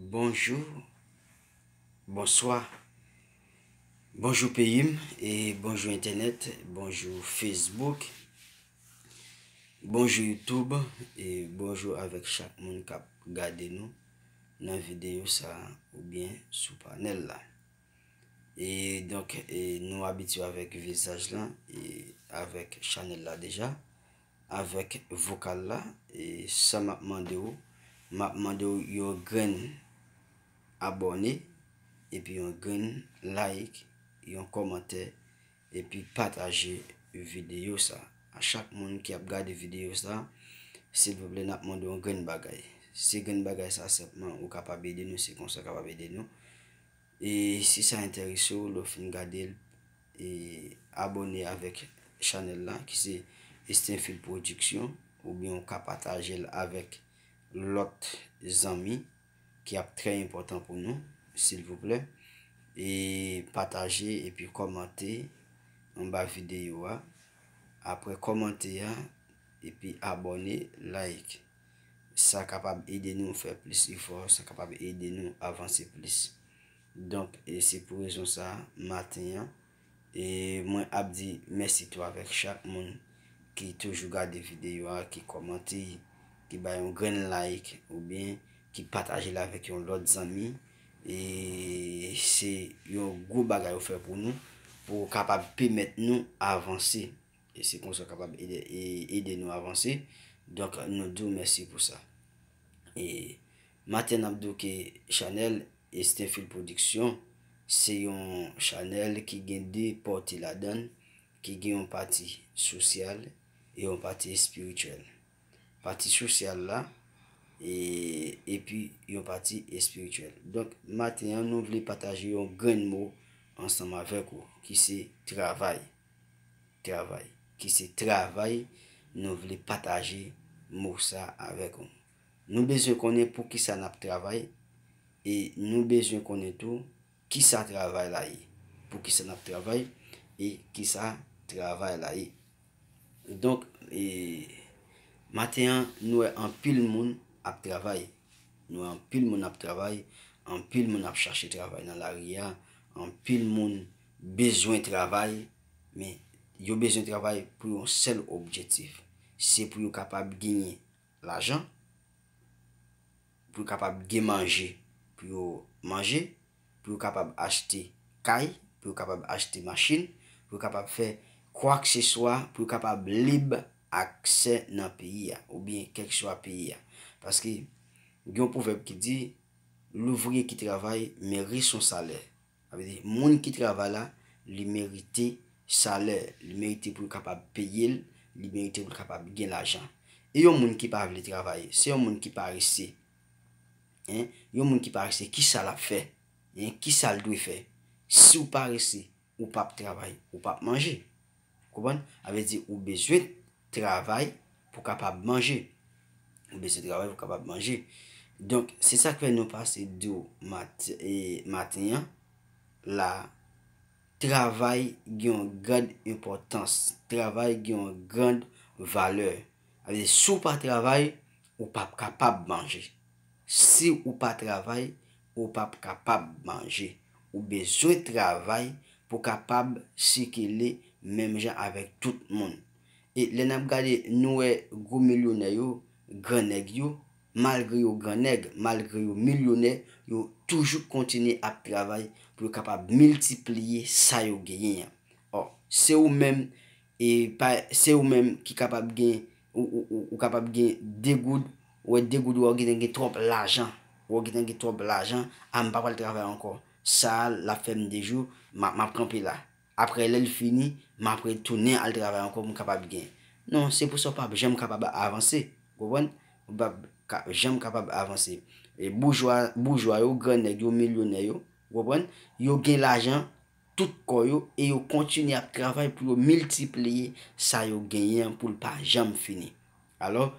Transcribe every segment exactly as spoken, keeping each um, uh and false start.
Bonjou, bonswa, bonjou peyi m, e bonjou entènèt, bonjou Facebook, bonjou YouTube, e bonjou avèk chak moun k ap gade nou nan videyo sa a oubyen sou panèl la. E donk, e nou abitye avèk vizaj lan, e avèk chanèl la deja, avèk vokal la, e sa m ap mande w, m ap mande w yon grenn abòne, epi yon grenn like, yon kòmantè, epi pataje videyo sa. A chak moun ki ap gade videyo sa, silvouplè, n ap mande w yon grenn bagay. Se grenn bagay sa senpman, ou kapab ede nou, se konsa w kapab ede nou. E si sa enterese w, lè w fin gade l, e abòne avèk chanèl la, ki se Estenfil Production, oubyen w ka pataje l avèk lòt zanmi ki ap trè enpòtan pou nou, silvouplè. E pataje epi kòmante anba videyo a. Apre kòmante a, epi abòne, like. Sa kapab ede nou fè plis efò, sa kapab ede nou avanse plis. Donk, e se pou rezon sa a, maten an, e mwen ap di mèsi tou avèk chak moun ki toujou gade videyo a, ki kòmante, ki bay yon grenn like, oubyen ki pataje l avèk yon lòt zanmi. E se yon gwo bagay ou fè pou nou, pou kapab pèmèt nou avanse. E se konsa w kapab ede, e ede nou avanse. Donk, nou di w mèsi pou sa. E maten n ap di w ke chanèl Estenfil Production se yon chanèl ki gen de pati ladan l, ki gen yon pati sosyal e yon pati espirityèl. Pati sosyal la, e, epi yon pati espirityèl. Donk, maten an, nou vle pataje yon grenn mo ansanm avèk ou, ki se travay. Travay. Ki se travay, nou vle pataje mo sa avèk ou. Nou bezwen konnen poukisa n ap travay, e nou bezwen konnen tou kisa travay la ye. Poukisa n ap travay, e kisa travay la ye. Donk, e, maten an, nou wè anpil moun ap travay. Nou wè anpil moun ap travay, anpil moun ap chache travay nan lari a, anpil moun bezwen travay, men yo bezwen travay pou yon sèl objektif. Se pou yo kapab genyen lajan, pou yo kapab gen manje, pou yo manje, pou yo kapab achte kay, pou yo kapab achte machin, pou yo kapab fè kwakseswa, pou yo kapab lib aksè nan peyi a, oubyen kèlkeswa peyi a. Paske gen yon pwovèb ki di, louvriye ki travay merite son salè. Sa vle di, moun ki travay la, li merite salè, li merite pou l kapab peye l, li merite pou l kapab gen lajan. E yon moun ki pa vle travay, se yon moun ki parese. Hein? Yon moun ki parese, kisa l ap fè? Hein? Kisa l dwe fè? Si w parese, ou p ap travay, ou p ap manje. Konprann? Sa vle di, ou bezwen travay pou kapab manje. Ou bezwen travay pou kapab manje. Donk, se sa k fè nou pase di w mat-, e, maten an, la, travay gen yon grand enpòtans. Travay gen yon grand valè. Sa vle di, si w pa travay, ou p ap kapab manje. Si ou pa travay, ou p ap kapab manje. Ou bezwen travay pou kapab sikile menm jan avèk tout moun. E lè n ap gade, nou wè gwo milyonè yo, gran nèg yo, malgre yo gran nèg, malgre yo milyonè, yo toujou kontinye ap travay pou yo kapab miltipliye sa yo genyen an. Ò, se ou menm, e pa, se ou menm ki kapab gen, ou, ou, ou, ou kapab gen de goud, ou wè de goud, ou wè w gentan gen twòp lajan, ou wè w gentan gen twòp lajan, a, m pa pral travay ankò. Sa a, l ap fè m de jou, m ap, m ap kanpe la. Apre, lè l fini, m ap retounen al travay ankò pou m kapab gen. Non, se pou sa w p ap janm kapab avanse. Konprann? Ou p ap ka, janm kapab avanse. E boujwa, boujwa yo, gran nèg yo, milyonè yo, ou konprann? Yo gen lajan tout kò yo e yo kontinye ap travay pou yo miltipliye sa yo genyen an pou l pa janm fini. Alò,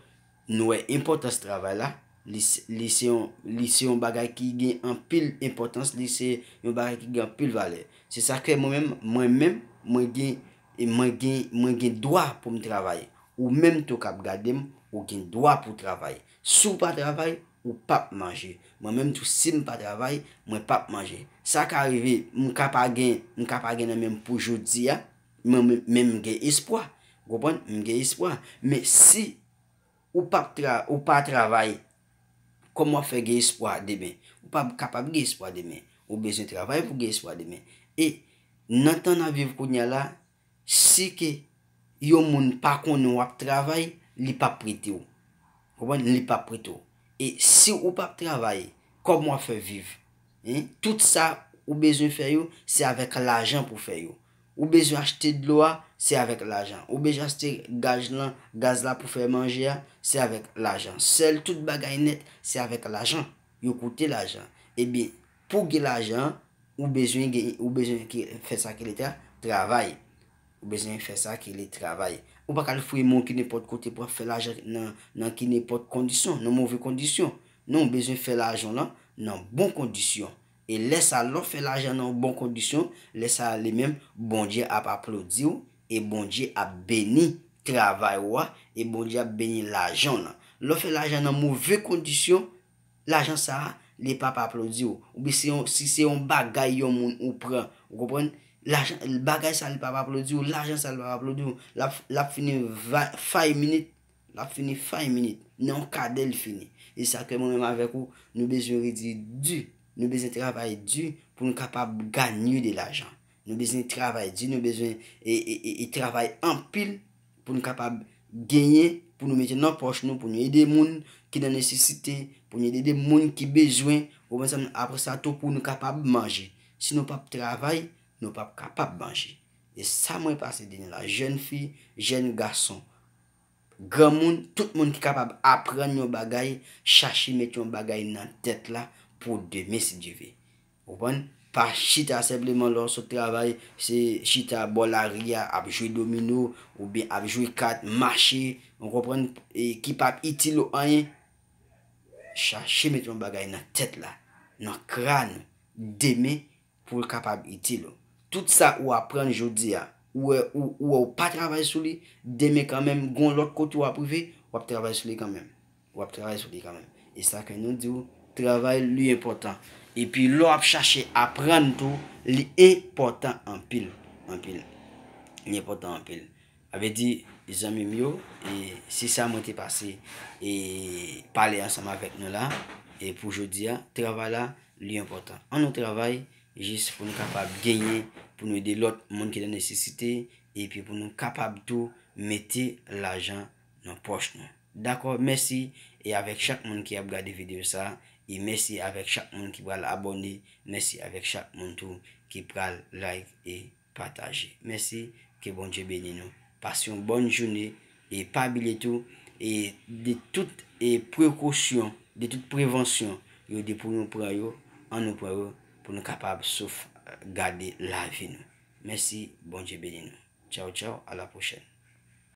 nou wè enpòtans travay la, li, s- li se yon, li se yon bagay ki gen anpil enpòtans, li se yon bagay ki gen anpil valè. Se sa k fè mwen menm, mwen menm, mwen gen, e mwen gen, mwen gen dwa pou m travay. Ou menm tou k ap gade m, ou gen dwa pou w travay. Si w pa travay, ou p ap manje. Mwen menm tou, si m pa travay, mwen p ap manje. Sa ka rive, m ka pa gen, m ka pa gen nan men m pou jodi a, men, men, men m gen espwa. Ou konprann? M gen espwa. Men si ou p ap tra-, ou pa travay, kòman w ap fè gen espwa demen? Ou p ap kapab gen espwa demen. Ou bezwen travay pou gen espwa demen. E nan tan n ap viv kounye a la, si ke yon moun pa konnen w ap travay, li p ap prete w. Konprann? Li p ap prete w. E si ou p ap travay, kòman w ap fè viv? Hein? Tout sa ou bezwen fè yo, se avèk lajan pou fè yo. Ou bezwen achte dlo a, se avèk lajan. Ou bezwen achte gaz lan, gaz la pou fè manje a, se avèk lajan. Sèl tout bagay nèt, se avèk lajan. Yo koute lajan. Ebyen, pou gen lajan, ou bezwen gen, ou bezwen ki, fè sa ki rele tra-, travay. Ou bezwen fè sa ki rele travay. Ou pa ka al fouye men w ki nenpòt kote pou ap fè lajan nan, nan ki nenpòt kondisyon, nan move kondisyon. Non, ou bezwen fè lajan lan nan bon kondisyon. E lè sa, lè w fè lajan nan bon kondisyon, lè sa li menm, Bondye ap aplodi w e Bondye ap beni travay ou a e Bondye ap beni lajan w lan. Lè w fè lajan nan move kondisyon, lajan sa a, li p ap aplodi w. Oubyen si yon, si se yon bagay yon moun ou pran, ou konprann? Lajan, bagay sa a, li p ap aplodi w, lajan sa a, li p ap aplodi w. L ap, l ap fini va-, five minutes, l ap fini five minutes. Nan yon kadè, li fini. E sa ke mwen menm avèk ou, nou bezwen redi di. Nou bezwen travay di pou nou kapab ganye de lajan. Nou bezwen travay di, nou bezwen e, e, e, e travay anpil pou nou kapab genyen, pou nou mete nan pòch nou, pou nou ede moun ki nan nesesite, pou nou ede moun ki bezwen, ou konprann sa, apre sa tou pou nou kapab manje. Si nou p ap travay, nou p ap kapab manje. E sa mwen pase demen la, jèn fi, jèn gason, granmoun, tout moun ki kapab aprann yon bagay, chache met yon bagay nan tèt la pou demen si Dye ve. Ou konprann? Pa chita senpleman lè w sot travay, se chita bò lari a, ap jwe domino, oubyen ap jwe kat, mache, ou konprann, e ki p ap itil ou anyen. Chache met yon bagay nan tèt la, nan kràn ou, demen pou l kapab itil ou. Tout sa ou aprann jodi a, ou wè ou, ou wè ou pa travay sou li, demen kanmenm, gon lòt kote w ap rive, w ap travay sou li kanmenm. W ap travay sou li kanmenm. E sa ke nou di w, travay li enpòtan. Epi lè w ap chache aprann tou, li enpòtan anpil, anpil. Li enpòtan anpil. Sa vle di, zanmi m yo, e se sa mwen te pase e pale ansanm avèk nou la. E pou jodi a, travay la, li enpòtan. An nou travay jis pou nou kapab genyen, pou nou ede lòt moun ki nan nesesite, epi pou nou kapab tou mete lajan nan pòch nou. Dakò, mèsi e avèk chak moun ki ap gade videyo sa, e mèsi avèk chak moun ki pral abòne, mèsi avèk chak moun tou ki pral like e pataje. Mèsi, ke Bondye beni nou. Pase yon bòn jounen e pa bliye tou e de tout e prekosyon, de tout prevansyon yo di pou nou pran yo, an nou pran yo pou nou kapab sof gade lavi nou. Mèsi, Bondye beni nou. Tchaw, tchaw, a la pwochèn.